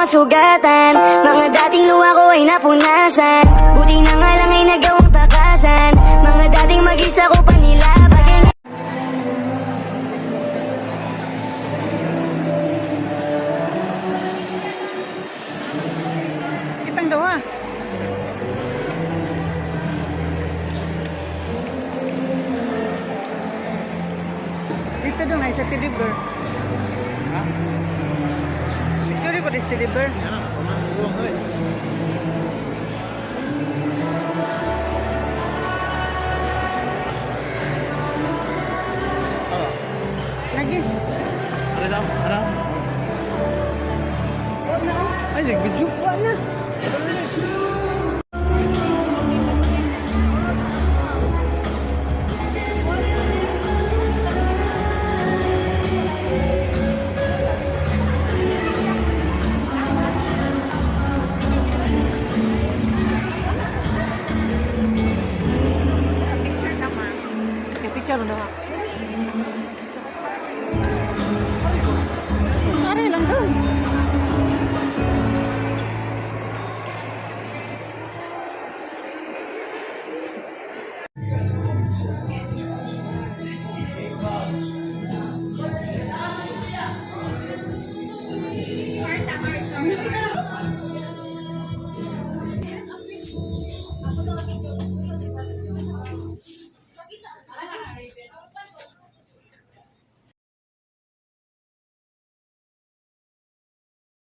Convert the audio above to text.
masugatan. Mga dating luha ko ay napunasan. Buti na nga lang ay nagawang takasan. Mga dating mag-isa ko pa nilaban. Kitang dawa. Dito dong ay sa teddy bear. Picture ko this teddy bear. Lagi. Ay, nag-video. Wala na.